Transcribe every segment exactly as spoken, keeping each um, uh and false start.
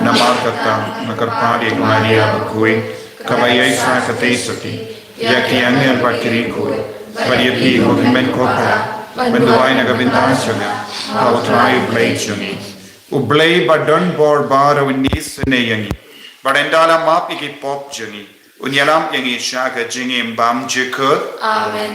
Namar kata nga kyrpad ïa ka Maria bakhuid, kaba ïaishah katei sati ïa ki angel bad ki riewkhuid, bad ïa phi ko hynmen ko para, ban duwai na ka bynta jong nga ha U Trai U Blei jong ngi. U Blei ba don bor baroh un isynei ïa ngi, bad un da la map ïa ki pop jong ngi, un ïalam ïa ngi sha ka jingim bymjukut. Amen.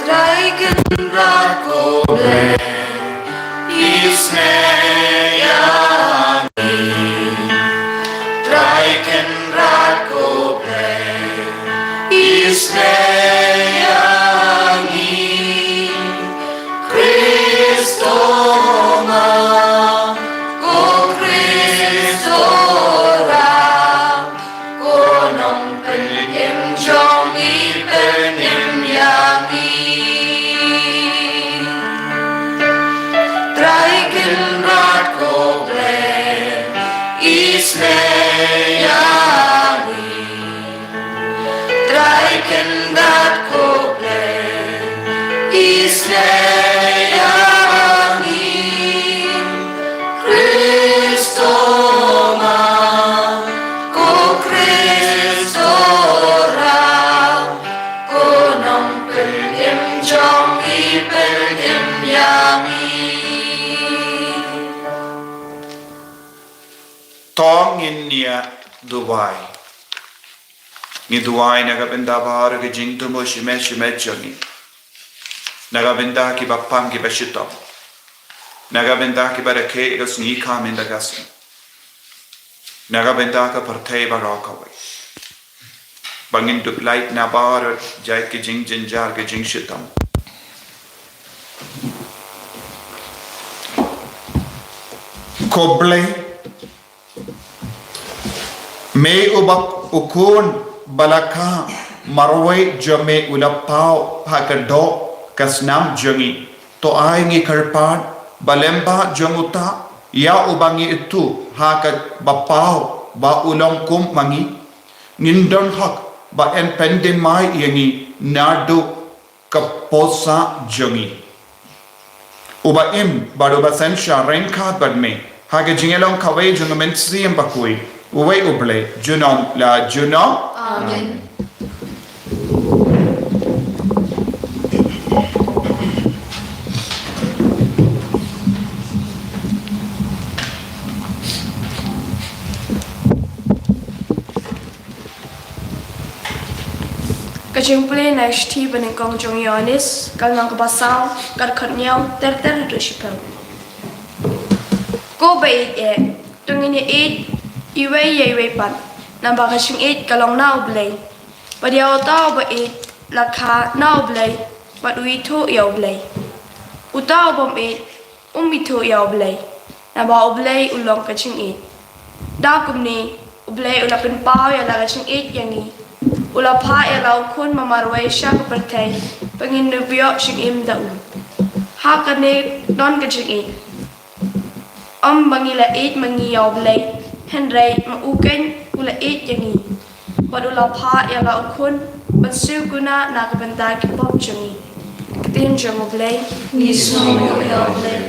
Trai Kynrad ko Blei, isynei ïa ngi. Trai Kynrad ko Blei, isynei ïa ngi. Kyndat ko Blei, isnei ïa ngi, Khristo ma, ko Khristo ram, ko nongpynim jong ngi, pynim ïa ngi. To ngin ïa duwai. Ngi duwai na ka bynta baroh ki jingthmu shimet shimet jong ngi. Na ka bynta kiba pang kiba shitom. Na ka bynta kiba rakhe ïa ka sngi ka mynta ka sngi. Na ka bynta ka pyrthei baroh kawei. Ba ngin dup lait na baroh jait ki jingjynjar ki jingshitom. Ko Blei, me uba u khun ba la kha marwei jong me u la paw ha ka doh ka snam jong ngi. To ai ngi kyrpad ba lyngba jong uta ïa uba ngi ithuh ha kaba paw ba u long kum ma ngi. Ngin don hok ba yn pyndem mai ïa ngi naduh ka por sah jong ngi. Uba im bad uba synshar ryngkat bad me ha ka jingïalong kawei jong u Mynsiem Bakhuid, uwei U Blei, junom la junom. Amen. Ka jingpule na ka shithi banyngkong jong u Ïoannis, ka lynnong kaba saw, ka dkhot hynñiew ter ter haduh shiphew. Ko ba ïeit eh, to ngin ïa ïeit iwei ïa iwei pat, namar ba ka jingïeit ka long na U Blei. Bad ïa uta uba ïeit la kha na U Blei bad u ithuh ïa U Blei. Uta u bym ïeit um ithuh ïa U Blei, naba U Blei u long ka jingïeit. Da kumne U Blei u la pynpaw ïa la ka jingïeit ïa ngi, u la phah ïa la u Khun ba marwei sha ka pyrthei ba ngin ïoh jingim da u. Ha kane don ka jingïeit, ym ba ngi la ïeit ma ngi ïa U Blei, hynrei ma u keiñ u la ïeit ïa ngi bad u la phah ïa la u Khun ban siew kuna na ka bynta ki pop jong ngi. Ka ktien jong U Blei. Ngi sngewnguh ïa U Blei.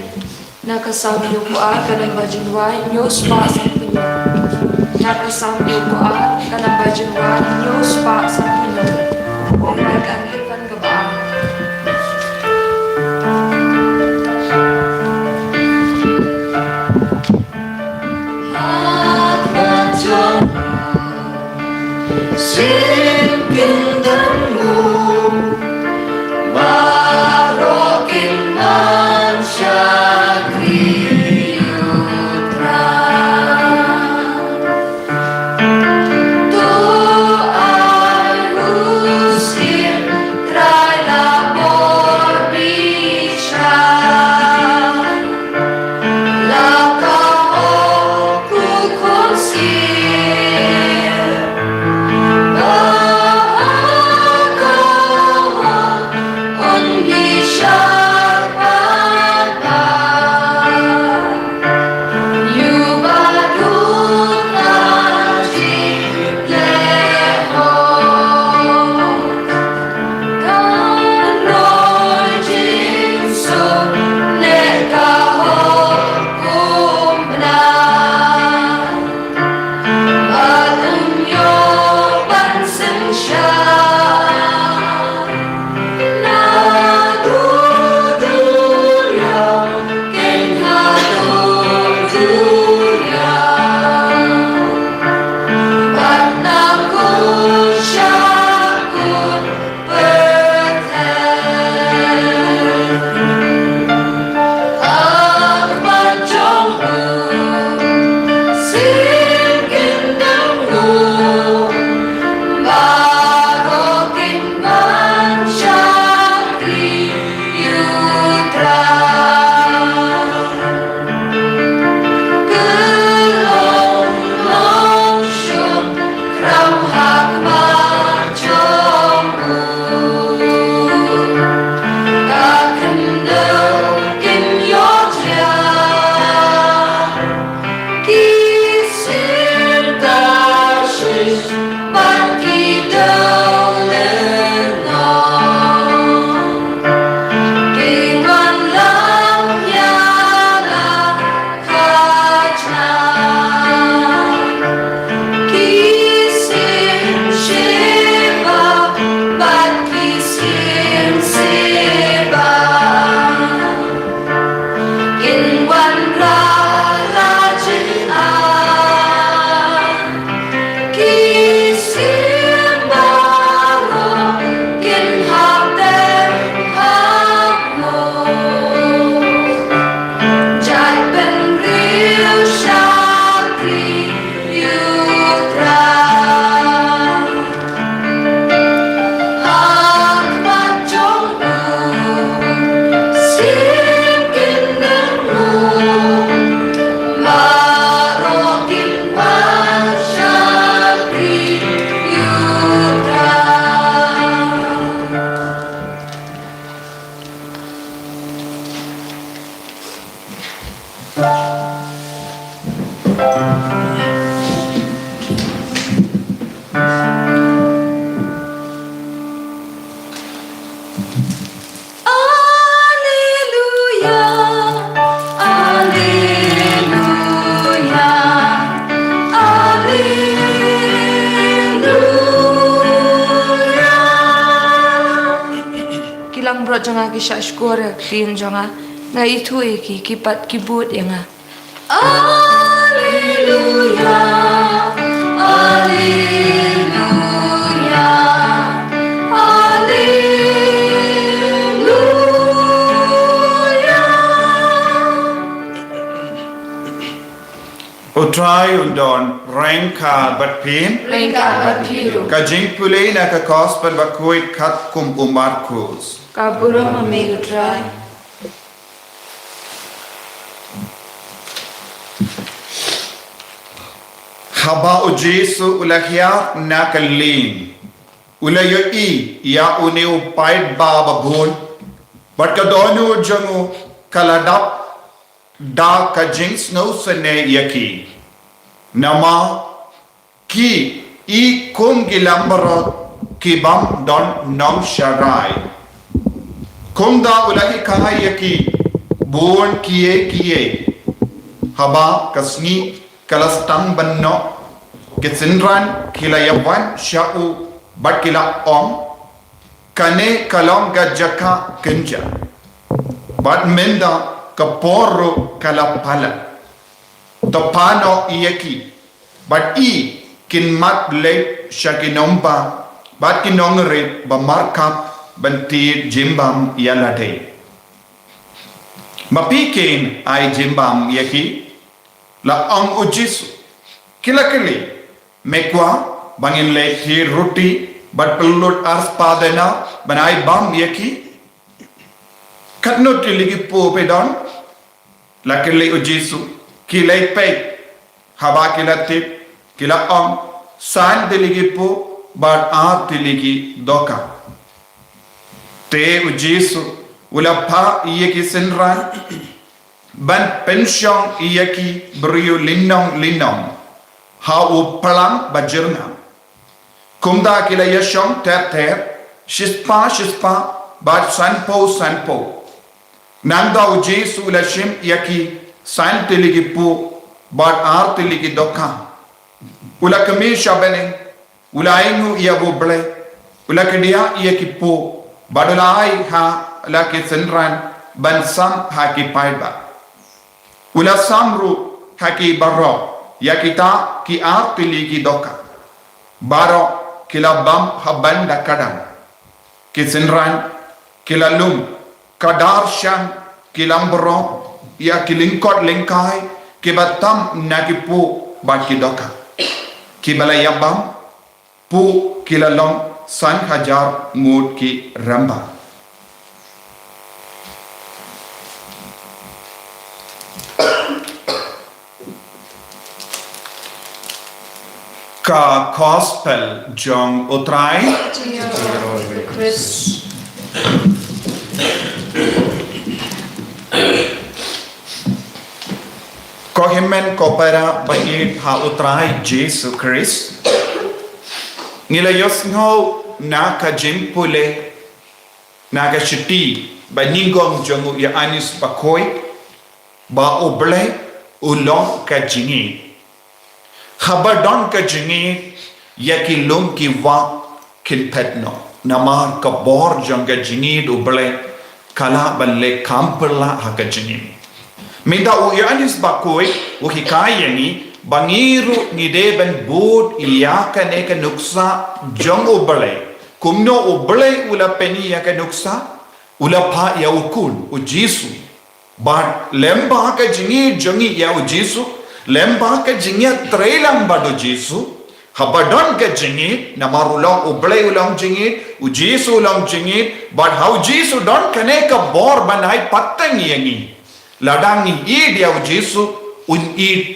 Na ka Samuel kaba ar, ka lynnong ba jingrwai hynñiew spah sanphew hynñiew. Na ka Samuel kaba ar, ka lynnong ba jingrwai hynñiew spah sanphew hynñiew. Ka lynnong ba jingrwai kaba ar. Baroh jong nga ki shah shkor ïa ka ktien jong nga. Nga ithuh ïa ki, ki pat ki bud ïa nga. Alleluia, alleluia, alleluia. U Trai un don ryngkat bad phi. Ryngkat bad phi ruh. Ka jingpule na ka Gospel bakhuid katkum u Markus. Ka burom ha me ko Trai. Haba u Jisu u la hiar na ka lieng, u la ïohi ïa une u paidbah babun, bad ka dohnud jong u ka la dap da ka jingsngewsynei ïa ki. Namar ki i kum ki langbrot ki bym don nongsharai. Kumta u la hikai ïa ki bun kiei kiei. Haba ka sngi ka la sdang ban noh, ki synran ki la ïa wan sha u bad ki la ong, kane ka long ka jaka kynja, bad mynta ka por ruh ka la palat. To phah noh ïa ki, bad i kin mad leit sha ki nongbah bad ki nongrit ba markap ban tied jingbam ïa lade. Ma phi kin ai jingbam ïa ki? La ong u Jisu. Ki la kylli, me kwah ba ngin leit thied ruti bad pynlut ar spah denar ban ai bam ïa ki? Katno tylli ki po phi don? La kylli u Jisu. Ki leit peit. Haba ki la tip, ki la ong, san tylli ki po bad ar tylli ki dohkha. Te u Jisu u la phah ïa ki synran ban pynshong ïa ki briew lynnong lynnong ha u plang bajyrngam. Kumta ki la ïashong ter ter, shispah shispah bad sanphew sanphew. Nangta u Jisu u la shim ïa ki san tylli ki po bad ar tylli ki dohkha. U la kmie sha bneng, u la ainguh ïa U Blei, u la kdiah ïa ki po bad u la ai ha la ki synran ban sam ha ki paidbah. U la sam ruh ha ki baroh ïa kita ki ar tylli ki dohkha. Baroh ki la bam ha bynta ka dang. Ki synran ki la lum ka dar sha ki langbrot ïa ki lyngkot lyngkai kiba tam na ki po bad ki dohkha. Kiba la ïabam po ki la long san hajar ngut ki rangbah. Ka Gospel jong u Trai. Khrist. Ko hynmen ko para ba ïeit ha u Trai Jisu Khrist. Ngi la ïohsngew na ka jingpule, na ka shithi banyngkong jong u Ïoannis Bakhuid, ba U Blei u long ka jingïeit. Haba don ka jingïeit, ïa ki lum ki wah kin phet noh. Namar ka bor jong ka jingïeit U Blei ka lah ban leh kham pyrshah ha ka jingim. Mynta u Ïoannis Bakhuid u hikai ïa ngi ba ngi ruh ngi dei ban bud ïa kane ka nuksa jong U Blei. Kumno U Blei u la pyni ïa ka nuksa? U la phah ïa u Khun, u Jisu. Bad lem bad ka jingïeit jong ngi ïa u Jisu, lem bad ka jingïatreilang bad u Jisu, haba don ka jingïeit, namar u long U Blei u long jingïeit, u Jisu u long jingïeit, bad ha u Jisu don kane ka bor ban ai pateng ïa ngi. Lada ngi ïeit ïa u Jisu, un ïeit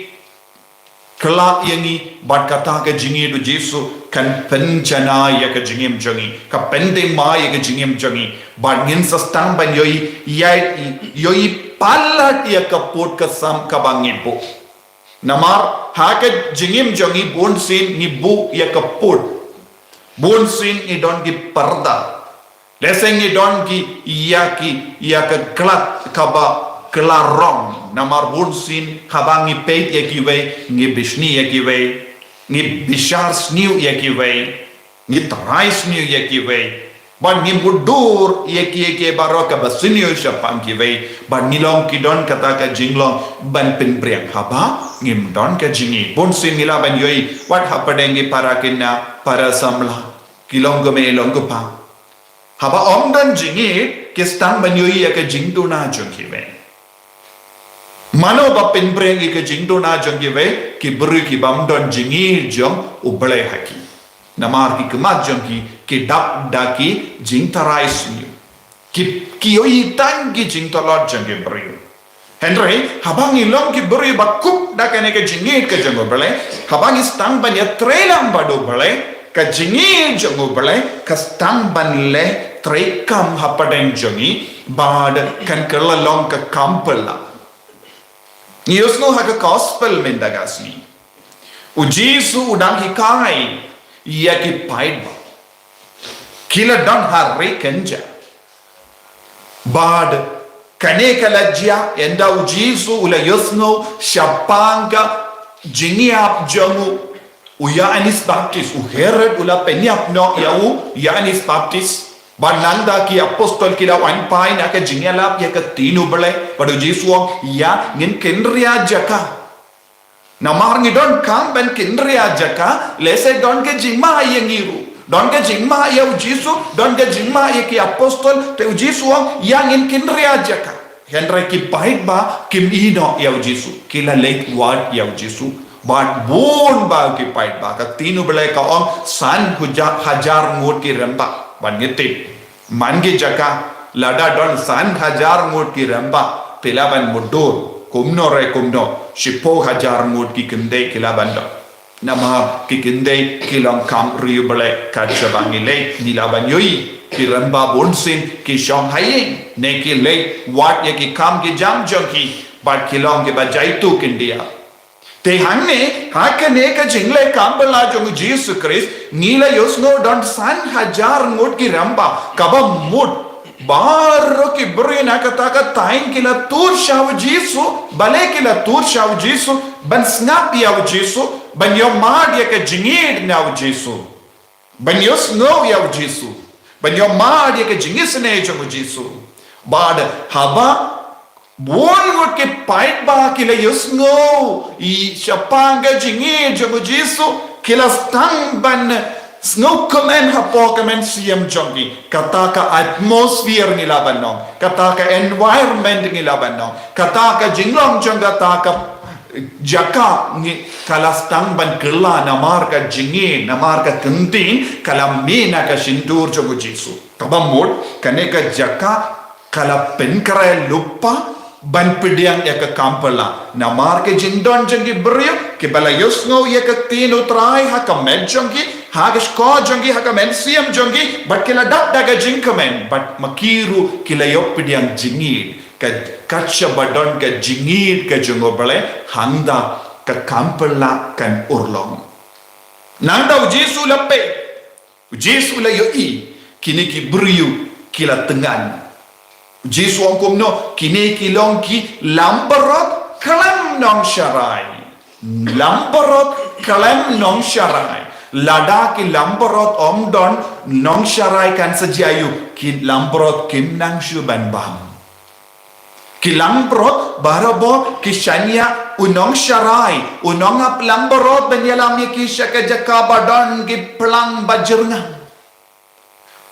kylla ïa ngi, bad kata ka jingïeit u Jisu kan pynjanai ïa ka jingim jong ngi, ka pynthymmai ïa ka jingim jong ngi, bad ngin sa sdang ban ïohi, ïa, ïohi palat ïa ka pud ka sam kaba ngi buh. Namar ha ka jingim jong ngi bunsien ngi buh ïa ka pud. Bunsien ngi don ki pyrda. Lehse ngi don ki ïa ki, ïa ka khlad kaba khlad rong. Namar bunsien haba ngi peit ïa kiwei, ngi bishni ïa kiwei, ngi bishar sniew ïa kiwei, ngi trai sniew ïa kiwei. Bad ngim mutdur ïa kiei kiei baroh kaba sniew shaphang kiwei. Bad ngi long ki don kata ka jinglong ban pynpriang haba ngim don ka jingïeit. Bun sien ngi lah ban ïohi wat hapdeng ki para kynthei, para samla, ki long kmie, long kpa. Haba ym don jingïeit, ki sdang ban ïohi ïa ka jingduna jong kiwei. Mano ba pynpriang ïa ka jingduna jong kiwei? Ki briew ki bym don jingïeit jong U Blei ha ki. Namar ki khmat jong ki ki dap da ki jingtharai sniew. Ki, ki ïohi tang ki jingtlot jong ki briew. Hynrei haba ngi long ki briew ba kup da kane ka jingïeit ka jong U Blei, haba ngi sdang ban ïatrei lang bad U Blei, ka jingïeit jong U Blei ka sdang ban leh treikam hapdeng jong ngi, bad kan kylla long ka kam phylla. Ngi ïohsngew ha ka gospel mynta ka sngi, U Jisu u dang hikai ïa ki paidbah. Ki la don ha ri kynja. Bad kane ka la jia ynda U Jisu u la ïohsngew shaphang ka jingïap jong u, u Ïoannis Baptist. U Herod u la pynïap noh ïa u Ïoannis Baptist. Bad nangta ki apostol ki la wan phai na ka jingïalap ïa ka ktien U Blei. Bad U Jisu u ong, ïa ngin kynriah jaka. Namar ngi donkam ban kynriah jaka, lehse don ka jingma ïa ngi ruh. Don ka jingma ïa U Jisu, don ka jingma ïa ki apostol, te U Jisu u ong, ïa ngin kynriah jaka. Hynrei ki paidbah kim ïehnoh ïa U Jisu. Ki la leit wad ïa U Jisu. Bad bun ba ki paidbah. Ka ktien U Blei ka ong san hajar, hajar ngut ki rangbah. Bad ngi tip, man ki jaka, lada don san hajar ngut ki rangbah, te lah ban mutdur, kumno re kumno, shiphew hajar ngut ki kynthei ki lah ban don. Namar ki kynthei ki long kam riewblei, kat shaba ngi leit, ngi lah ban ïohi, ki rangbah bunsien ki shong ha ïing, ne ki leit wad ïa ki kam ki jam jong ki, bad ki long kiba jaituh khyndiat. Te hangne, ha kane ka jingleh kam phylla jong U Jisu Khrist, ngi la ïohsngew don san hajar ngut ki rangbah, kaba mut baroh ki briew na kata ka thaiñ ki la tur sha U Jisu, balei ki la tur sha U Jisu? Ban sngap ïa U Jisu, ban ïohmad ïa ka jingïeit na U Jisu. Ban ïohsngew ïa U Jisu. Ban ïohmad ïa ka jingisynei jong U Jisu. Bad haba bun ngut ki paidbah ki la ïohsngew ïa shaphang ka jingïeit jong U Jisu, ki la sdang ban sngewkmen hapoh ka mynsiem jong ki. Kata ka atmosphere ngi lah ban ong, kata ka environment ngi lah ban ong, kata ka jinglong jong kata ka jaka ngi, ka la sdang ban kylla namar ka jingïeit, namar ka ktien, ka la mih na ka shyntur jong U Jisu. Kaba mut, kane ka jaka ka la pynkhreh lypa ban pdiang ïa ka kam phylla. Namar ka jingdon jong ki briew kiba la ïohsngew ïa ka ktien U Trai ha ka met jong ki, ha ka shkor jong ki, ha ka mynsiem jong ki, bad ki la dap da ka jingkmen, bad ma ki ruh ki la ïoh pdiang jingïeit. Ka, kat shaba don ka jingïeit ka jong U Blei, hangta ka kam phylla kan urlong. Nangta U Jisu u la peit, U Jisu u la ïohi kine ki briew ki la thngan. U Jisu u ong kumno, kine ki long ki langbrot khlem nongsharai. Langbrot khlem nongsharai. Lada ki langbrot ym don nongsharai kan sa jia aïu, ki langbrot kim nang shuh ban bam. Ki langbrot barabor ki shaniah u nongsharai, u nongap langbrot ban ïalam ïa ki sha ka jaka ba don ki phlang ba jyrngam.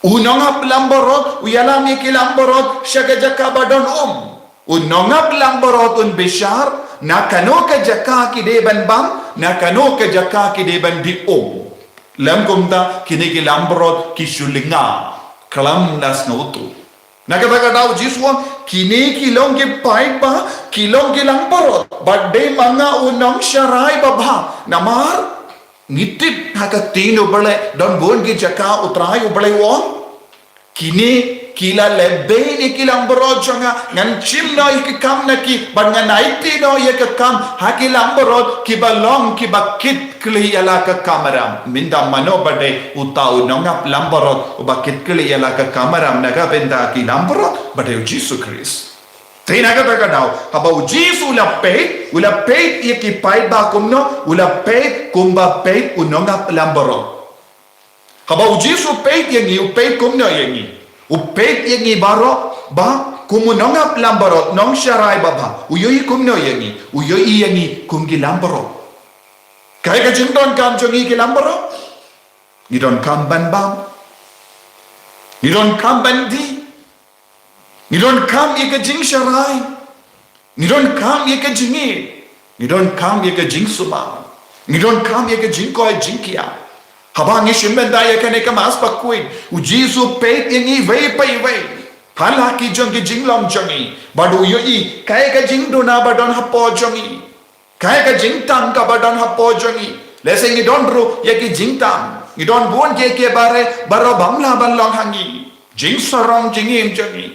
U nongap langbrot u ïalam ïa ki langbrot sha ka jaka ba don um. U nongap langbrot un bishar na kano ka jaka ki dei ban bam, na kano ka jaka ki dei ban dih um. Lem kumta kine ki langbrot ki shu lynga khlem da sngewthuh. Na kata ka daw U Jisu u ong, kine ki long ki paidbah, ki long ki langbrot, bad dei ma nga u nongsharai babha. Namar ngi tip ha ka ktien U Blei, don bun ki jaka U Trai U Blei u ong, kine ki la leh beiñ ïa ki langbrot jong nga, ngan shim noh ïa ka kam na ki, bad ngan aiti noh ïa ka kam ha ki langbrot kiba long kiba kit khlieh ïa la ka kamram. Mynta mano ba dei uta u nongap langbrot uba kit khlieh ïa la ka kamram na ka bynta ki langbrot? Ba dei U Jisu Khrist. Te na kata ka daw, haba U Jisu u la peit, u la peit ïa ki paidbah kumno, u la peit kumba peit u nongap langbrot. Haba u Jisu u peit ïa ngi, u peit kumno ïa ngi? U peit ïa ngi baroh ba kum u nongap lam baroh, nongsharai babha. U ïohi kumno ïa ngi? U ïohi ïa ngi kum ki lam baroh. Kaei ka jingdonkam jong ngi ki lam baroh? Ngi donkam ban bam. Ngi donkam ban dih. Ngi donkam ïa ka jingsharai. Ngi donkam ïa ka jingïeit. Ngi donkam ïa ka jingsumar. Ngi donkam ïa ka jingkoit jingkhiah. Haba ngi shim bynta ïa kane ka Mass Bakhuid, u Jisu u peit ïa ngi iwei pa iwei ha la ki jong ki jinglong jong ngi, bad u ïohi kaei ka jingduna ba don hapoh jong ngi. Kaei ka jingtam kaba don hapoh jong ngi? Lehse ngi don ruh ïa ki jingtam. Ngi don bun kiei kiei baroh, baroh bym lah ban long ha ngi. Jingsarong jingim jong ngi,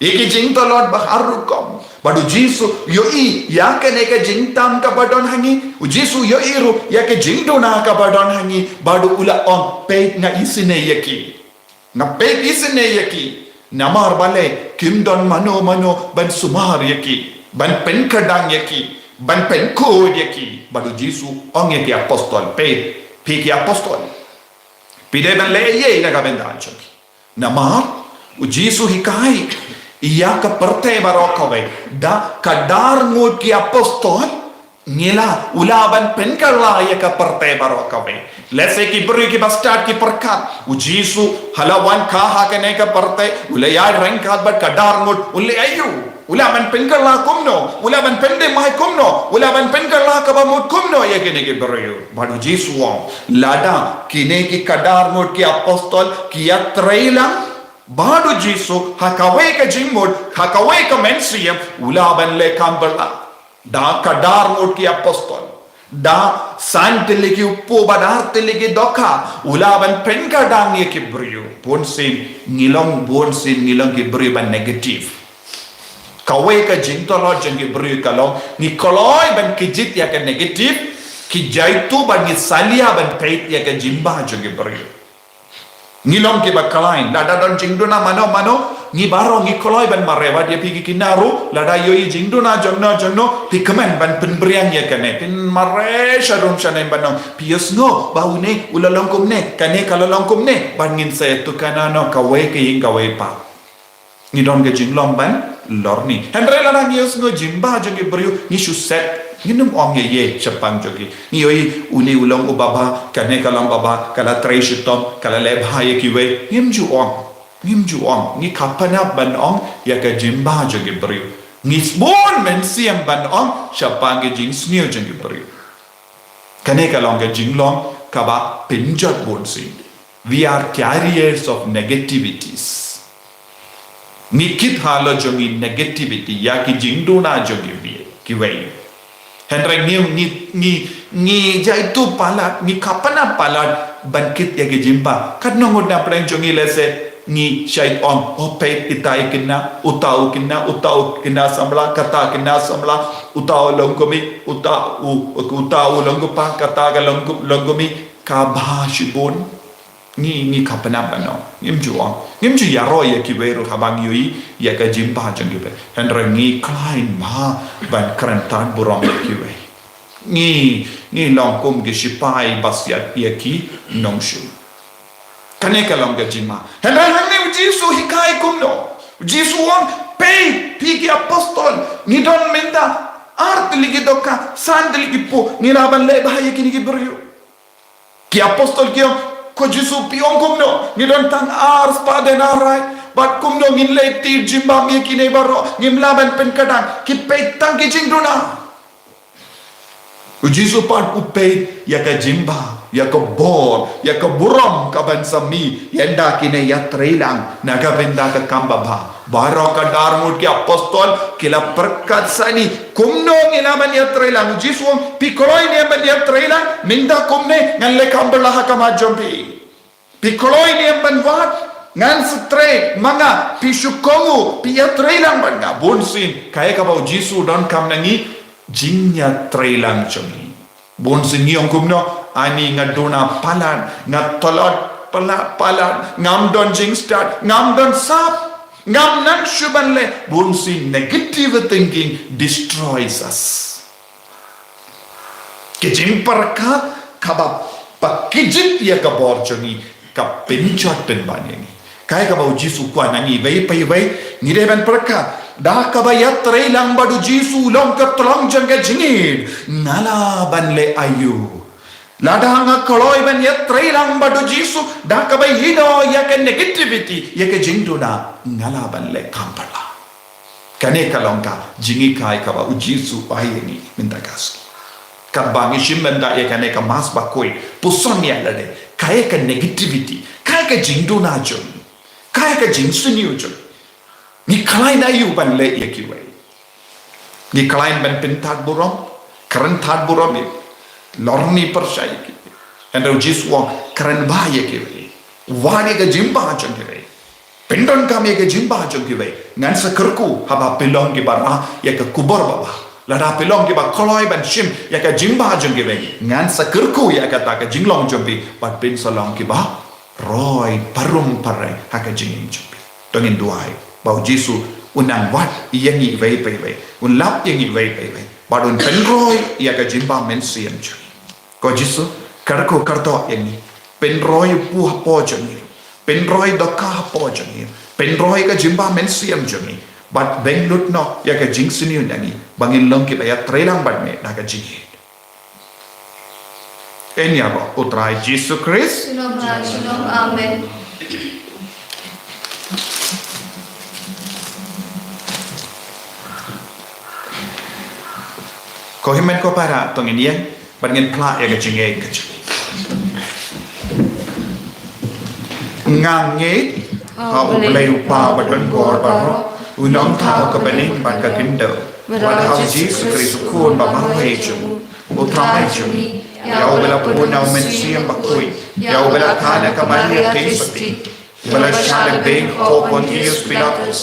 ïa ki jingtlot ba har rukom. Bad u Jisu u ïohi ïa kane ka jingtam kaba don ha ngi. U Jisu u ïohi ruh ïa ka jingduna kaba don ha ngi. Bad u la ong, peit nga isynei ïa ki. Nga peit isynei ïa ki. Namar balei? Kim don mano mano ban sumar ïa ki, ban pynkhiah ïa ki, ban pynkhuid ïa ki. Bad u Jisu u ong ïa ki apostol, peit, phi ki apostol, phi dei ban leh ei ei na ka bynta jong ki. Namar u Jisu u hikai ïa ka pyrthei baroh kawei da ka dar ngut ki apostol. Ngi la, u lah ban pynkylla ïa ka pyrthei baroh kawei. Lehse ki briew kiba stad ki pyrkhat, u Jisu ha la wan kha ha kane ka pyrthei, u la ïaid ryngkat bad ka dar ngut, u leh aïu? U lah ban pynkylla kumno? U lah ban pyndem bha kumno? U lah ban pynkylla kaba mut kumno ïa kine ki briew? Bad u Jisu u ong, lada kine ki ka dar ngut ki apostol ki ïatreilang bad u Jisu ha kawei ka jingmut, ha kawei ka mynsiem, u lah ban leh kam bylla da ka dar ngut ki apostol, da san tylli ki kpu bad ar tylli ki dohkha, u lah ban pynkylla ïa ki briew. Bunsien ngi long, bunsien ngi long ki briew ba negative. Kawei ka jingtlot jong ki briew ka long, ngi kloi ban kjit ïa ka negative, ki jaituh bad ngi salia ban peit ïa ka jingbha jong ki briew. Ngi long kiba klein, lada don jingduna mano mano, ngi baroh ngi kloi ban mareh. Wat ïa phi ki kynnoh ruh, lada ïohi jingduna jongno jongno, phi kmen ban pynbring ïa kane, phin mareh sharum shaneng ban ong, phi ïohsngew ba une u la long kumne, kane ka la long kumne, ban ngin sa ïathuh kane, no, kawei ka ïing kawei pa. Ngi don ka jinglong ban lorni. Hynrei lada ngi ïohsngew jingbha jong ki briew, ngi shu set. Ngin ym ong ei ei shaphang jong ki. Ngi ïohi une u long uba bha, kane ka long babha, ka la trei shitom, ka la leh bha ïa kiwei. Ngim ju ong. Ngim ju ong. Ngi khamtam ban ong ïa ka jingbha jong ki briew. Ngi bun mynsiem ban ong shaphang ka jingsniew jong ki briew. Kane ka long ka jinglong kaba pynjot bunsien. We are carriers of negativities. Ngi kit halor jong ngi negativity, ïa ki jingduna jong kiwei, kiwei. Hynrei ngi, ngi, ngi, ngi jaituh palat, ngi khamtam palat ban kit ïa ki jingbha. Katno ngut na pdeng jong ngi lehse ngi shait ong, oh peit ita i kynnoh, uta u kynnoh, uta u kynnoh samla, kata kynnoh samla, uta u long kumne, uta u, uta u long kumpa, kata ka long kum, long kumne, ka bha shibun. Ngi, ngi khamtam ban ong. Ngim ju ong. Ngim ju ïaroh ïa kiwei ruh haba ngi ïohi ïa ka jingbha jong kiwei. Hynrei ngi klein bha ban kren tad burom ïa kiwei. Ngi, ngi long kum ki shipai ba siat ïa ki nongshun. Kane ka long ka jingma. Hynrei hangne u Jisu u hikai kumno? U Jisu u ong, peit, phi ki apostol, ngi don mynta ar tylli ki dohkha, san tylli ki kpu, ngi lah ban leh bha ïa kine ki briew. Ki apostol ki ong, ko Jisu, phi ong kumno? Ngi don tang ar spah denarai, bad kumno ngin leh tip jingbam ïa kine baroh? Ngim lah ban pynkhiah. Ki peit tang ki jingduna. U Jisu pat u peit ïa ka jingbha, ïa ka bor, ïa ka burom kaban sa mih ïa kine ki ïatreilang na ka bynta ka kam babha. Baroh ka dar ngut ki apostol ki la pyrkhat sani, kumno ngi lah ban ïatreilang? U Jisu u ong, phi kloi ne em ban ïatreilang? Mynta kumne ngan leh kam bylla ha khmat jong phi. Phi kloi ne em ban wad? Ngan sa trei ma nga, phi shu kohnguh, phi ïatreilang bad nga. Bunsien kaei kaba u Jisu u donkam na ngi? Jingïatreilang jong ngi. Bunsien ngi ong kumno? Ani nga duna palat, nga tlot palat, palat, ngam don jingstad, ngam don sap, ngam nang shuh ban leh. Bunsien negative thinking destroys us. Ki jingpyrkhat kiba, ba kjit ïa ka bor jong ngi. ka pynjot pynban ïa ngi. Kaei kaba u Jisu u kwah na ngi iwei pa iwei, ngi dei ban pyrkhat. Da kaba ïatrei lang bad u Jisu u long ka tyllong jong ka jingïeit. Nga lah ban leh aïu? Lada nga kloi ban ïatrei lang bad u Jisu, da kaba ïehnoh ïa ka negativity, ïa ka jingduna, nga lah ban leh kam pat la. Kane ka long ka jinghikai kaba u Jisu u ai ïa ngi mynta ka sngi. Katba ngi shim mynta ïa kane ka Mass bakhuid, puson ïa lade, kaei ka negativity, kaei ka jingduna jong ngi, kaei ka jingsniew jong ngi. Ngi khlaiñ aïu ban leh ïa kiwei? Ngi khlaiñ ban pyntad burom, kren tad burom ïa, lorni pyrshah ïa kiwei. Hynrei u Jisu u ong, kren bha ïa kiwei. Wad ïa ka jingbha jong kiwei. Pyndonkam ïa ka jingbha jong kiwei. Ngan sa kyrkhu haba phi long kiba rah ïa ka khubor babha. Lada phi long kiba kloi ban shim ïa ka jingbha jong kiwei, ngan sa kyrkhu ïa kata ka jinglong jong phi bad phin sa long kiba roi parum pareng ha ka jingim jong phi. To ngin duwai ba u Jisu un nang wad ïa ngi iwei pa iwei, un lap ïa ngi iwei pa iwei, bad un pynroi ïa ka jingbha mynsiem jong ngi. Ko Jisu, kyrkhu kyrdoh ïa ngi. Pynroi u phuh hapoh jong ngi. Pynroi dohkha hapoh jong ngi. Pynroi ka jingbha mynsiem jong ngi. Bad beiñ lut noh ïa ka jingsniew na ngi, ba ngin long kiba ïatrei lang bad me da ka jingïeit. Yn ïaroh u Trai Jisu Khrist. Shalom, shalom, amen. Ko hynmen ko para, to ngin ïeng bad ngin phla ïa ka jingngeit ka jong ngi. Nga ngeit ha U Blei U Kpa badonbor baroh, U Nongthaw ka bneng bad ka khyndew, bad ha U Jisu Khrist U Khun ba marwei jong U, U Trai jong ngi, ïa uba la bun na U Mynsiem Bakhuid, ïa uba la kha na ka Maria Theisotti, uba la shah lehbeiñ ha u Pontius Pilatus,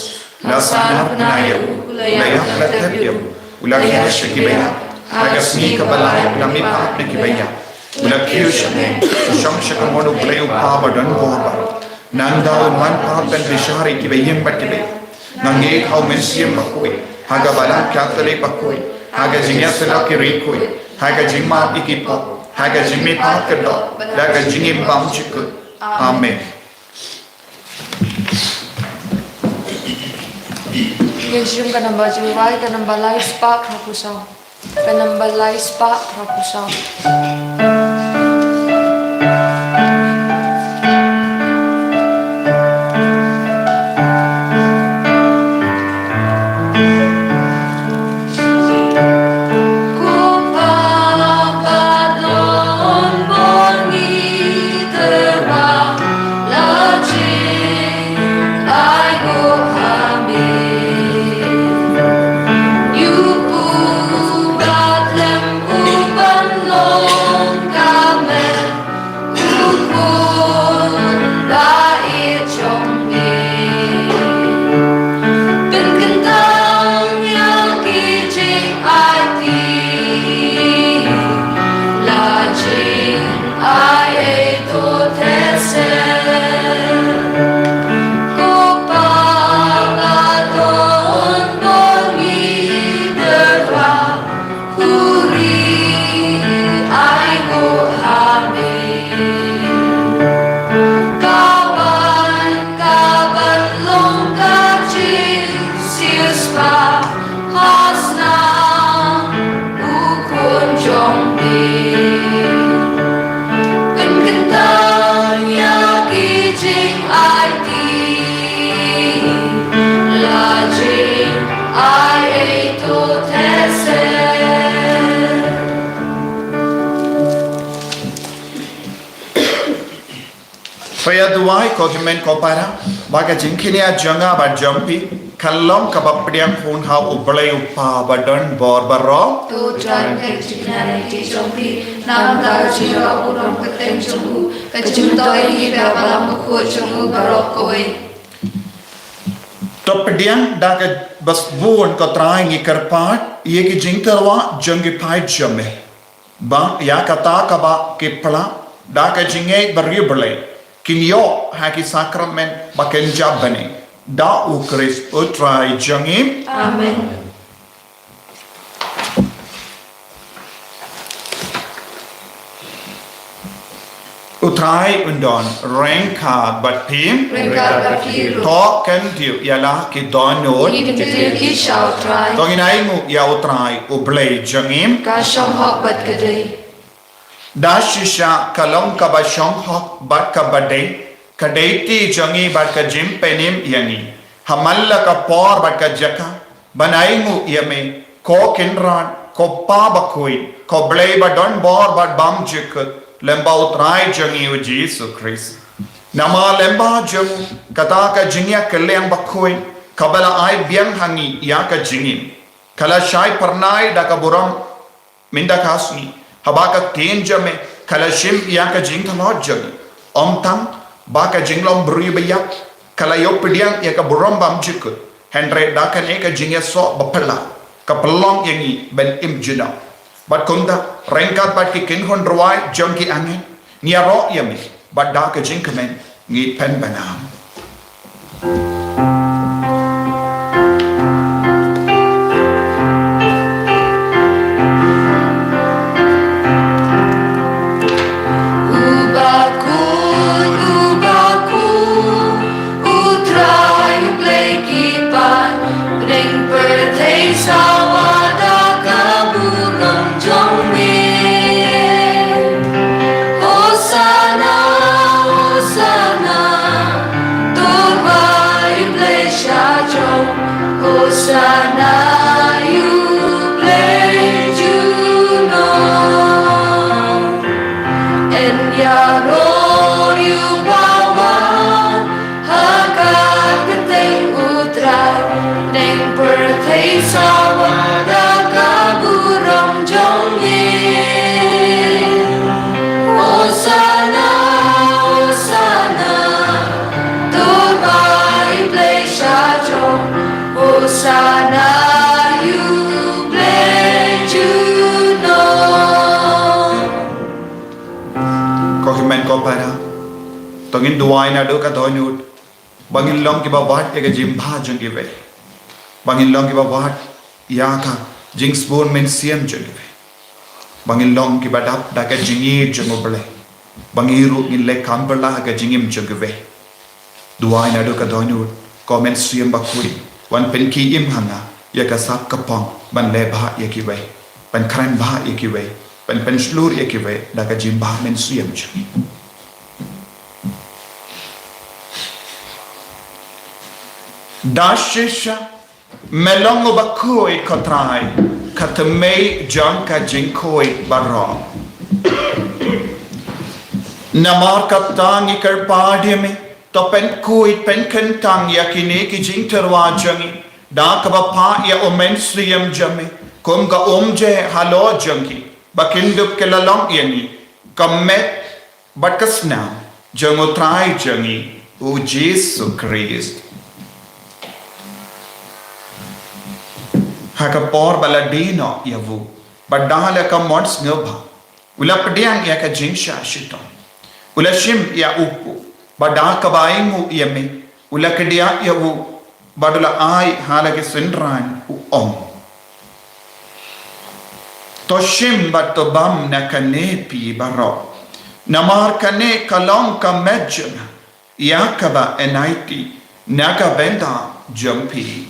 la sahnarphna ïa u, la ïap la tep ïa u, u la khiah sha ki baïap, ha ka sngi kaba lai u la mihpat na ki baïap, u la kiew sha mei, u shong sha kamon U Blei U Kpa badonbor baroh. Nangta un wan pat ban bishar ïa kiba ïeng bad kiba ïap. Nga ngeit ha U Mynsiem Bakhuid, ha ka Balang Katholik bakhuid, ha ka jingïasyllok ki riewkhuid, ha ka jingmap ïa ki pop, ha ka jingmihpat ka doh, da ka jingim bymjukut. Amen. Ngin shim ka namba jingrwai, ka namba lai spah phra phew saw. Ka namba lai spah phra phew saw. Pynkyntang ïa ki jingaiti, la jingai ei to te se. Ko Pa ba don bor ngi dei ba Uri ai nguh ha me. Ka wan, ka ban long ka jingsiewspah, ha snam u khun jong me. Pynkyntang ïa ki jingaiti, la jingai ei to te se. Phi ïa duwai ko hynmen ko para, ba ka jingkynnoh jong nga bad jong phi kan long kaba pdiang hun ha U Blei U Kpa badonbor baroh. To jan ka jingkynnoh jong phi, namar ka jingïaroh u don ka teng jong u, ka jingtoi ïa ka balang bakhuid jong u baroh kawei. To pdiang da kaba bun ko Trai ngi kyrpad, ïa ki jingtyrwa jong ki paid jong me. Ba ïa kata kaba ki phla da ka jingngeit ba riewblei kin ïoh ha ki sakramen ba kin jop bniah da U Khrist U Trai jong ngi. Amen. U Trai un don ryngkat bad phi. Ryngkat bad phi ruh. To khyndiat ïa la ki dohnud. Ngi khyndiat ïa ki sha U Trai. To ngin ainguh ïa U Trai U Blei jong ngi. Ka shong hok bad ka dei. Da shisha ka long kaba shong hok bad kaba dei, ka dei ti jong ngi bad ka jingpynim ïa ngi ha man la ka por bad ka jaka ban ainguh ïa me, ko Kynrad, ko Pa bakhuid, ko Blei ba don bor bad bymjukut, lem bad U Trai jong ngi U Jisu Khrist. Namar lem bad jong u, kata ka jingïakylliang bakhuid kaba la ai biang ha ngi ïa ka jingim, ka la shai phyrnai da ka burom mynta ka sngi, haba ka ktien jong me ka la shim ïa ka jingtlot jong ngi. Ym tang ba ka jinglong briew ba ïap ka la ïoh pdiang ïa ka burom bymjukut, hynrei da kane ka jingïasoh baphylla ka pynlong ïa ngi ban im junom. Bad kumta, ryngkat bad ki kynhun rwai jong ki angel, ngi ïaroh ïa me, bad da ka jingkmen ngi pynbna. U bakhuid, u bakhuid, U Trai U Blei ki paid, bneng pyrthei sawa da ka burom jong me. Hosanna, Hosanna, to ba ïa U Blei sha jrong. Hosanna ïa U Blei junom. Yn ïaroh ïa u bawan ha ka kyrteng U Trai, bneng pyrthei sawa da ka burom jong me. Hosanna, Hosanna, to ba ïa U Blei sha jrong. Hosanna ïa U Blei junom. Ko hynmen ko para, to ngin duwai naduh ka dohnud ba ngin long kiba wad ïa ka jingbha jong kiwei, ba ngin long kiba wad ïa ka jingsbun mynsiem jong kiwei, ba ngin long kiba dap da ka jingïeit jong U Blei, ba ngi ruh ngin leh kam pyrshah ha ka jingim jong kiwei. Duwai naduh ka dohnud, ko Mynsiem Bakhuid, wan pynkhie im ha nga ïa ka sap ka phong ban leh bha ïa kiwei, ban kren bha ïa kiwei, ban pynshlur ïa kiwei da ka jingbha mynsiem jong ngi. Da shisha me long uba khuid, ko Trai, ka thymmei jong ka jingkhuid baroh. Namar kata ngi kyrpad ïa me, to pynkhuid pynkyntang ïa kine ki jingtyrwa jong ngi da kaba phah ïa U Mynsiem jong me kum ka umjai halor jong ki, ba kin dup ki la long ïa ngi ka met bad ka snam jong U Trai jong ngi U Jisu Khrist. Ha ka por ba la die noh ïa u, bad da la ka mon sngewbha, u la pdiang ïa ka jingshah shitom. U la shim ïa u kpu, bad da kaba ainguh ïa me, u la kdiah ïa u, bad u la ai ha la ki synran, u ong: To shim bad to bam na kane phi baroh, namar kane ka long ka met jong nga ïa kaba yn aiti na ka bynta jong phi.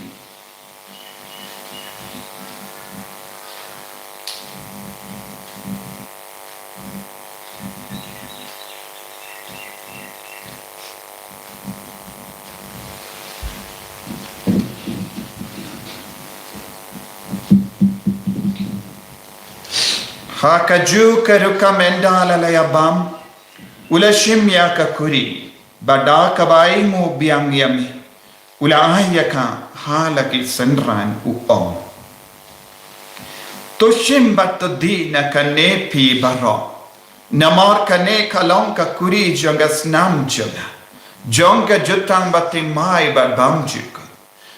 Ha kajuh ka rukom ynda la ïa bam, u la shim ïa ka khuri, bad da kaba ainguh biang ïa me, u la ai ïa ka ha la ki synran, u ong: To shim bad to dih na kane phi baroh, namar kane ka long ka khuri jong ka snam jong nga, jong ka jutang bathymmai bad bymjukut,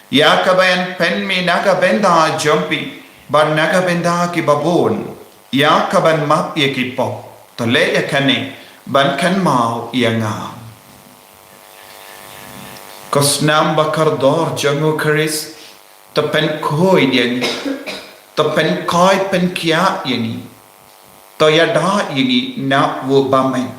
ïa kaba yn pynmih na ka bynta jong phi bad na ka bynta kiba bun, ïa kaban map ïa ki pop. To leh ïa kane ban kynmaw ïa nga. Ko snam ba kordor jong U Khrist, to pynkhuid ïa ngi, to pynkhuid pynkhiah ïa ngi, to ïada ïa ngi na u bymman.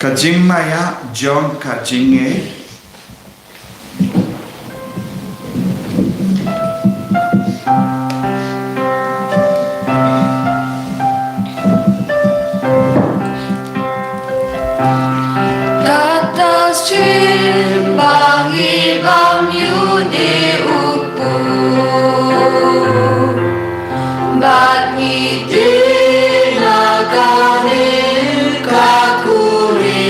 Ka jingmaïa jong ka jingngeit. Kata sien ba ngi bam ïa u Kpu. Bad ngi tieng na kane ka khuri.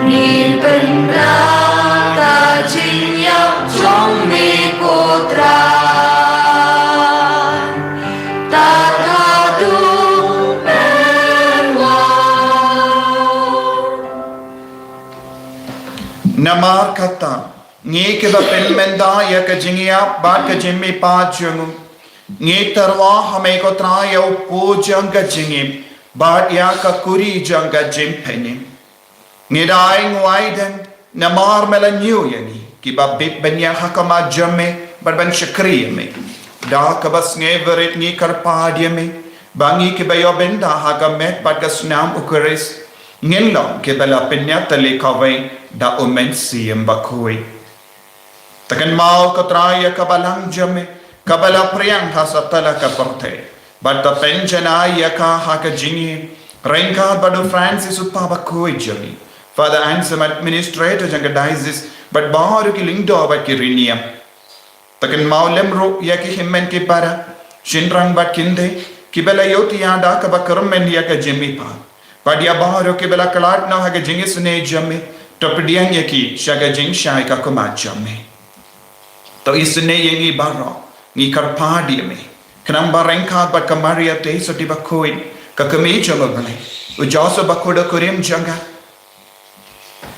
Ngi pynbna ka jingïap jong me ko Trai. Tad haduh mynwan. Namar kata, ngi kiba pynmynta ïa ka jingïap bad ka jingmihpat jong u, ngi tyrwa ha me ko Trai ïa u kpu jong ka jingim bad ïa ka khuri jong ka jingpynim. Ngi da ai nguai dang namar me la ñiew ïa ngi kiba bit ban ïeng ha khmat jong me bad ban shakri ïa me. Da kaba sngewrit ngi kyrpad ïa me ba ngi kiba ïoh bynta ha ka met bad ka snam u Khrist ngin long kiba la pynïatylli kawei da u Mynsiem Bakhuid. To kynmaw ko Trai ïa ka balang jong me kaba la phriang ha satlak ka pyrthei bad to pynjanai ïa ka ha ka jingim, ryngkat bad u Francis u kpa bakhuid jong ngi, Father Anselm administrator jong ka diocese bad baroh ki lyngdoh bad ki riewniam. To kynmaw lem ruh ïa ki hynmen ki para, shynrang bad kynthei kiba la ïohthiah da kaba kyrmen ïa ka jingmihpat. Bad ïa baroh kiba la khlad noh ha ka jingisynei jong me, to pdiang ïa ki sha ka jingshai ka khmat jong me. To isynei ïa ngi baroh, ngi kyrpad ïa me. Khnang ba ryngkat bad ka Maria Theisotti bakhuid, ka kmie jong u Blei, u Joseph bakhuid u kurim jong ka,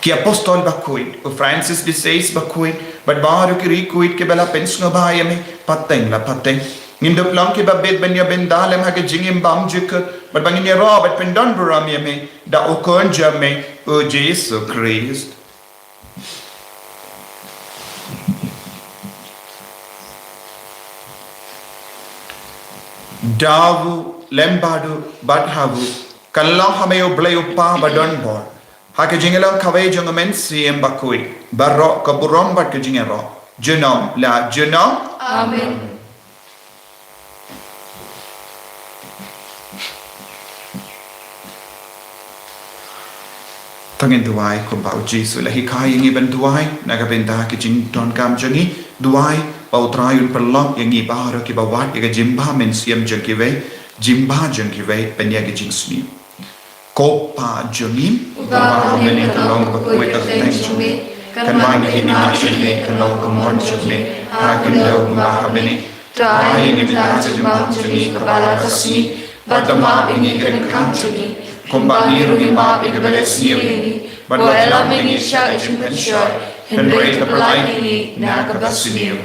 ki apostol bakhuid, u Francis de Sales bakhuid, bad baroh ki riewkhuid kiba la pynsngewbha ïa me pateng la pateng, ngin dup long kiba bit ban ïoh bynta lem ha ka jingim bymjukut bad ba ngin ïaroh bad pyndonburom ïa me da u Khun jong me, u Jisu Khrist. Da u, lem bad u, bad ha u, kan long ha me u Blei u Kpa badonbor, ha ka jingïalong kawei jong u Mynsiem Bakhuid, baroh ka burom bad ka jingïaroh, junom la junom. Amen. To ngin duwai kumba u Jisu u la hikai ïa ngi ban duwai na ka bynta ki jingdonkam jong ngi. Duwai ba u Trai un pynlong ïa ngi baroh kiba wad ïa ka jingbha mynsiem jong kiwei, jingbha jong kiwei ban ïa ka jingsniew. Ko Pa jong ngi uba ha bneng, ka long kaba khuid ka kyrteng jong me, kan wan ka hima jong me, kan long ka mon jong me ha ka khyndew kumba ha bneng. To ai ïa ngi mynta ka jingbam jong ngi kaba la ka sngi, bad to map ïa ngi ki ryngkat jong ngi, kumba ngi ruh ngi map ïa kiba la sniew ïa ngi, bad wat lam ïa ngi sha ka jingpynshoi, hynrei to pyllait ïa ngi na kaba sniew.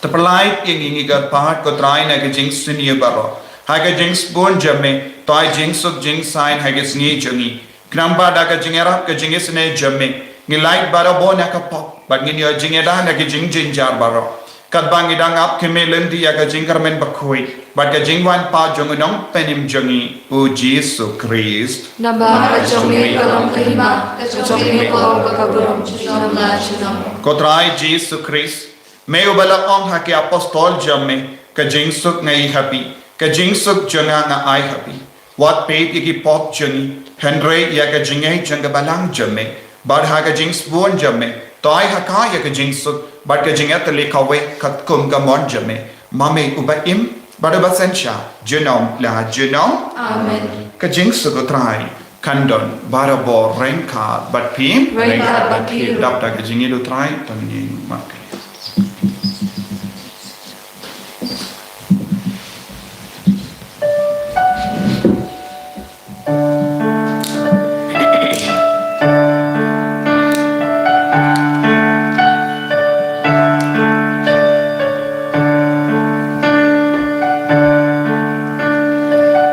To pyllait ïa ngi, ngi kyrpad ko Trai, na ka jingsniew baroh, ha ka jingsbun jong me, to ai jingsuk jingsaiñ ha ka sngi jong ngi. Khnang ba da ka jingïarap ka jingisynei jong me, ngin lait barabor na ka pop, bad ngin ïoh jingïada na ki jingjynjar baroh, katba ngi dang ap kmie lynti ïa ka jingkyrmen bakhuid bad ka jingwan pat jong u Nongpynim jong ngi, u Jisu Khrist. Namar ka jong me ka long ka hima, ka jong me ka long ka burom, junom la junom. Ko Trai Jisu Khrist, me uba la ong ha ki apostol jong me, ka jingsuk nga ai ha phi, ka jingsuk jong nga nga ai ha phi. Wat peit ïa ki pop jong ngi, hynrei ïa ka jingngeit jong ka balang jong me, bad ha ka jingsbun jong me, to ai ha ka ïa ka jingsuk bad ka jingïatylli kawei katkum ka mon jong me, ma me uba im bad uba synshar, junom la junom. Amen. Ka jingsuk u Trai kan don barabor ryngkat bad phi. Ryngkat bad phi. Dap da ka jingïeit u Trai, to ngin ïeng markylliang.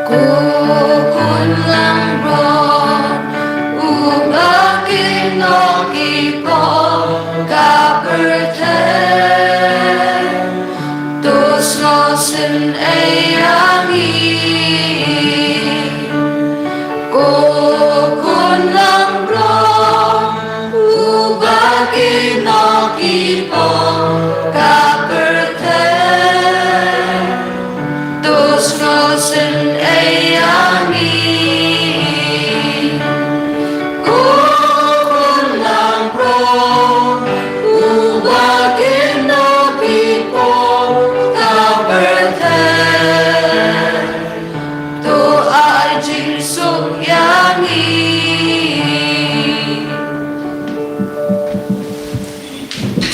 Ko Khun langbrot, uba kynnoh ki pop ka pyrthei.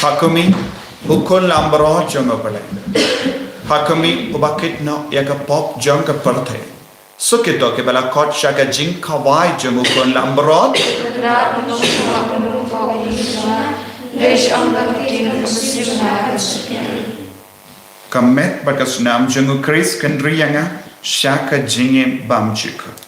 Ha khmih, u Khun Langbrot jong U Blei. Ha khmih, uba kit noh ïa ka pop jong ka pyrthei. Suk ïa kito kiba la khot sha ka jingkhawai jong u Khun Langbrot. Ka met bad ka snam jong U Khrist kan ri ïa nga sha ka jingim bymjukut.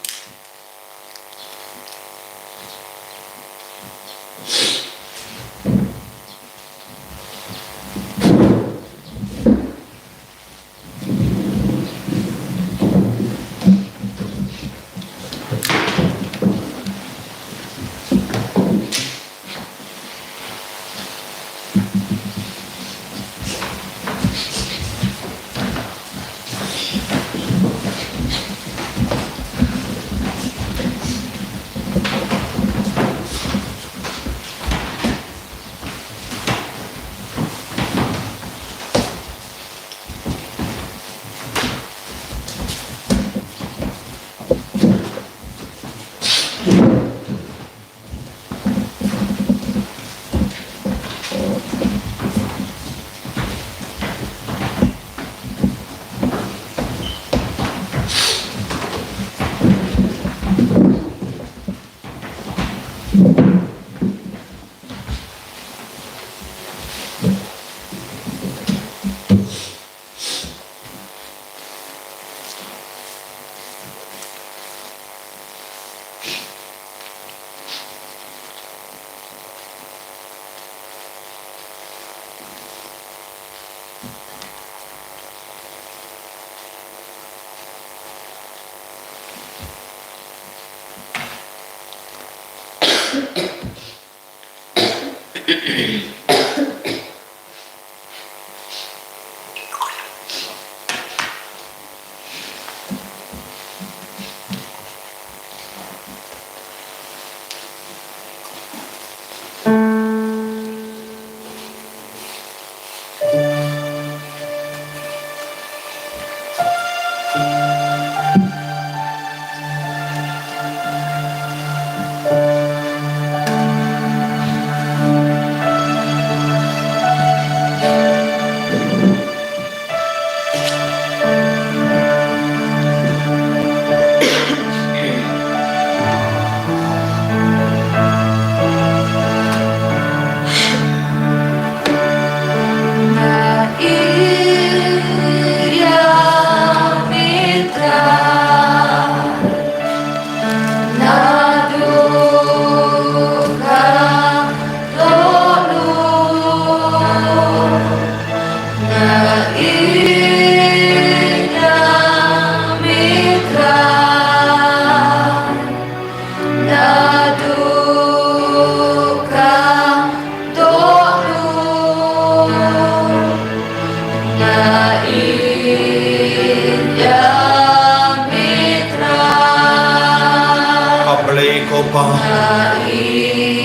A Blei ko Pa,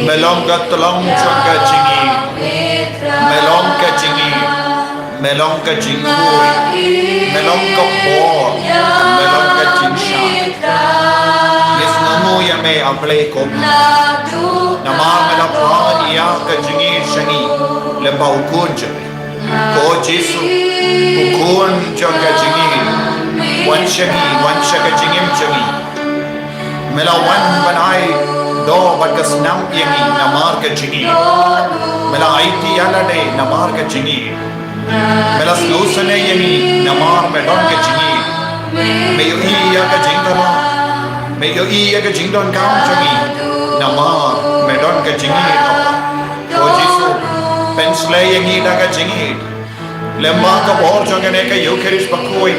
me long ka tlong jong ka jingim, me long ka jingim, me long ka jingkhuid, me long ka bor, me long ka jingshai. Ngi sngewnguh ïa me A Blei ko Pa, namar me la phah ïa ka jingim sha ngi lyngba u Khun jong me. Ko Jisu, u Khun jong ka jingim, wan sha ngi, wan sha ka jingim jong ngi. Me la wan ban ai doh bad ka snam ïa ngi namar ka jingim. Me la aiti ïa lade namar ka jingim. Me la sngewsynei ïa ngi namar me don ka jingim. Me ïohi ïa ka jingthrang, me ïohi ïa ka jingdonkam jong ngi namar me don ka jingim. Ko Jisu, pynsleh ïa ngi da ka jingim. Lyngba ka bor jong kane ka Ïukharist bakhuid,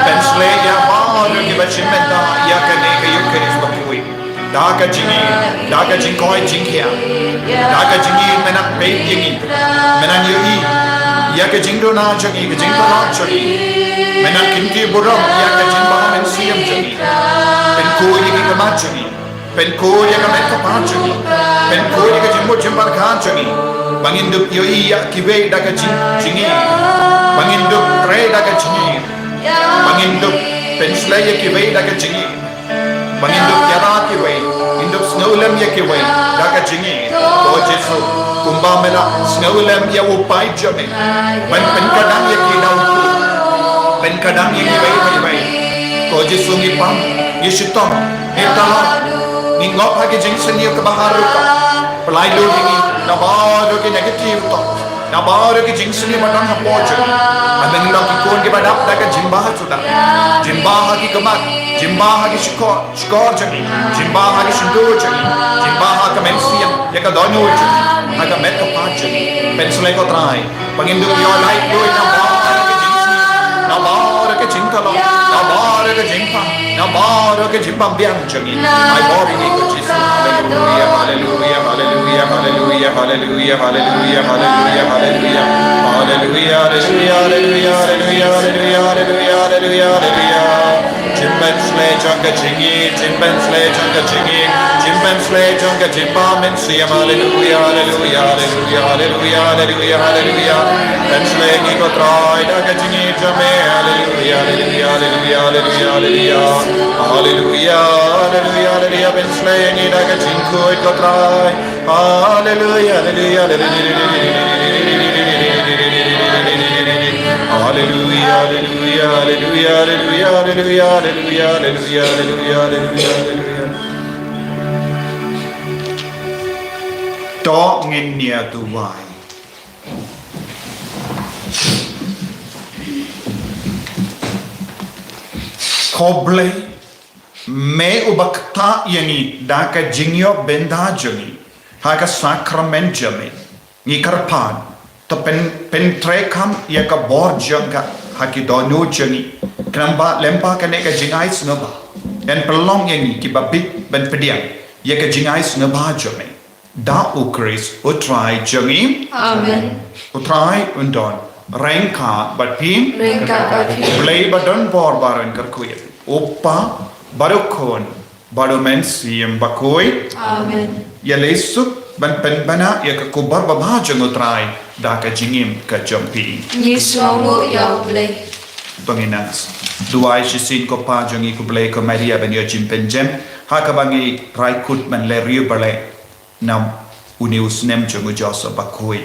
pynsleh ïa baroh kiba shim bynta ïa kane ka Ïukharist bakhuid. Da ka jingim, da ka jingkoit jingkhiah, da ka jingim me nang peit ïa ngi, me nang ïohi ïa ka jingduna jong ngi, ka jingpalat jong ngi, me nang kynti burom ïa ka jingbha mynsiem jong ngi. Pynkhuid ïa ki khmat jong ngi. Pynkhuid ïa ka met ka phad jong ngi. Pynkhuid ïa ka jingmut jingpyrkhat jong ngi. Ba ngin dup ïohi ïa kiwei da ka jing, jingim. Ba ngin dup trei da ka jingim. Ba ngin dup pynsleh ïa kiwei da ka jingim. Ba ngin dup ïarap ïa kiwei. Ngin dup sngew lem ïa kiwei da ka jingïeit, ko Jisu, kumba me la sngewlem ïa u paid jong me ban pynkadang ïa ki da u kpu, pynkadang ïa kiwei pa kiwei. Ko Jisu, ngi pang, ngi shitom, ngi talap, ngi ngop ha ki jingsniew kiba harum. Pynlait lut ïa ngi na baroh ki negative thoughts, na baroh ki jingsniew ba don hapoh jong ngi. Ba ngin long ki khun kiba dap da ka jingbha suda, jingbha ha ki khmat, jingbha ha ki shkor, shkor jong ngi, jingbha ha ki shyntur jong ngi, jingbha ha ka mynsiem, ïa ka dohnud jong ngi, ha ka met ka phad jong ngi. Pynshlei ko Trai, ba ngin ïoh lait lut na baroh ki jingsniew, na baroh ki jingkhlaiñ, na baroh ki jingpang, na baroh ki jingbym biang jong ngi. Ai bor ïa ngi ko Jisu. Haleluya, haleluya, haleluya, haleluya, haleluya, haleluya. Haleluya, haleluya, haleluya. Jingpynshlei jong ka jingïeit, jingpynshlei jong ka jingïeit, jingpynshlei jong ka jingbym mynsiem. Haleluya, haleluya, haleluya, haleluya, haleluya, haleluya. Pynshlei ngi ko Trai da ka jingïeit jong me. Haleluya, haleluya, haleluya, haleluya, haleluya. Haleluya, haleluya, haleluya. Pynshlei ngi da ka jingkhuid ko Trai. Haleluya, haleluya, haleluya. Haleluya, haleluya, haleluya, haleluya, haleluya, haleluya, haleluya, haleluya, haleluya, haleluya. To ngin ïa duwai. Ko Blei, me uba ktah ïa ngi da ka jingïoh bynta jong ngi ha ka sakramen jong me. Ngi kyrpad, to pyn, pyntreikam ïa ka bor jong ka ha ki dohnud jong ngi. Khnang ba lyngba kane ka jingai sngewbha, yn pynlong ïa ngi kiba bit ban pdiang ïa ka jingai sngewbha jong me. Da U Khrist U Trai jong ngi. Amen. U Trai un don ryngkat bad phi. Ryngkat bad phi. Blei ba don bor baroh un kyrkhu ïa phi. U Kpa, bad U Khun, bad U Mynsiem Bakhuid. Amen. Ïaleh suk ban pynbna ïa ka khubor babha jong U Trai da ka jingim ka jong phi. Ngi sngewnguh ïa U Blei. To ngin nang duwai shisien ko Pa jong ngi ko Blei, ko Maria ban ïoh jingpynjem ha kaba ngi rai kut ban leh riew ba leh na une u snem jong u Joseph Bakhuid.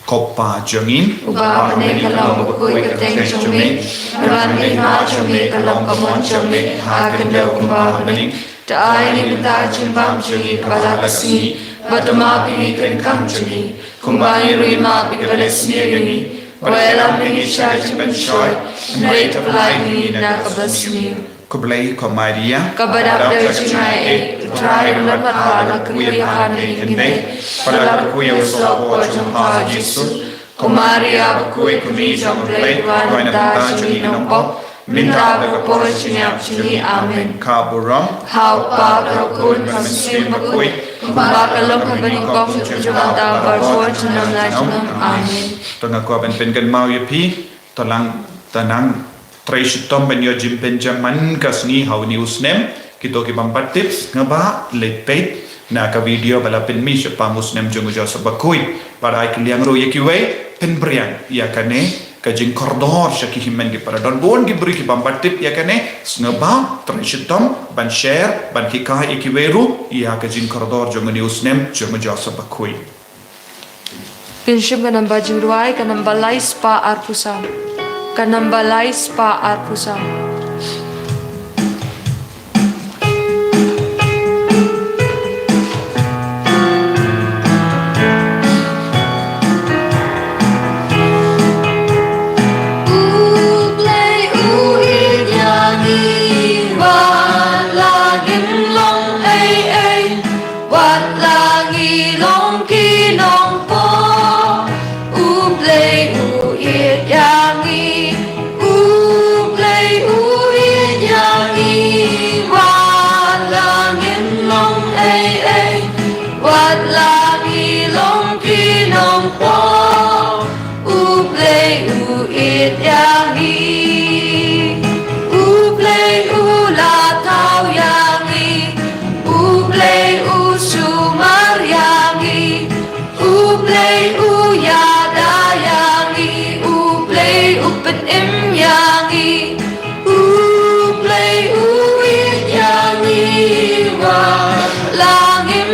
Ko Pa jong ngi uba ha bneng, ka long bakhuid ka kyrteng jong me, ka wan ka hima jong me, ka long ka mon jong me ha ka khyndew kumba ha bneng. To ai ïa ngi mynta ka jingbam jong ngi kaba la ka sngi, bad to map ïa ngi ka donkam jong ngi kumba ngi ruh ngi map ïa kiba leh sniew ïa ngi. Wat ïalam ïa ngi sha ka jingpynshoi, hynrei to pynlait ïa ngi na ka basniew. Khublei ko Maria, kaba dap da ka jingaiei, U Trai u don bad pha. La kyrkhu ïa pha na ngi hynrei, bad la kyrkhu ïa u sohpop jong pha U Jisu. Ko Maria bakhuid, ko Mei jong U Blei, to duwai na ka bynta jong ngi ki nongpop, mynta bad ha ka por jingïap jong ngi. Amen. Ka burom ha U Kpa, bad ha U Khun, bad ha U Mynsiem Bakhuid, kumba ka long ha kaba nyngkong, junom junom, bad barabor, junom la junom. Amen. To nga kwah ban pynkynmaw ïa phi, to nang, to nang trei shitom ban ïoh jingpynjem man ka sngi ha une u snem. Kito ki bym pat tip, sngewbha leit peit na ka video ba la pynmih shaphang u snem jong u Joseph Bakhuid. Bad ai kylliang ruh ïa kiwei, pynpriang ïa kane ka jingkordor sha ki hynmen ki para. Don bun ki briew ki bym pat tip ïa kane, sngewbha trei shitom ban share, ban hikai ïa kiwei ruh ïa ka jingkordor jong une u snem jong u Joseph Bakhuid. Pynshim ka namba jingrwai, ka namba lai spah arphew saw. Ka namba lai spah arphew saw. U Blei u ïeit ïa ngi, wat la ngim long ei ei. Wat la ngi long ki nongpop, U Blei u ïeit ïa ngi, U Blei u ïeit ïa ngi. Wat la ngim long ei ei, wat la ngi long ki nongpop, U Blei u ïeit ïa ngi. U Blei u la thaw ïa ngi. U Blei u sumar ïa ngi. U Blei u ïada ïa ngi. U Blei u pynim ïa ngi. U Blei u ïeit ïa ngi. Wat la ngim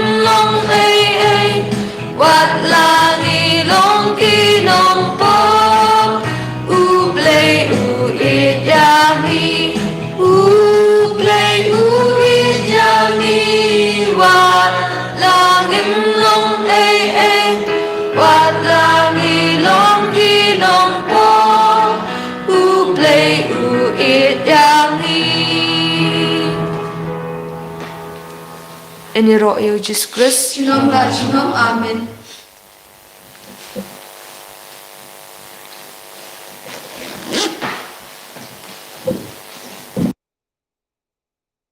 Yn ïaroh ïa u Jisu Khrist. Junom la junom. Amen.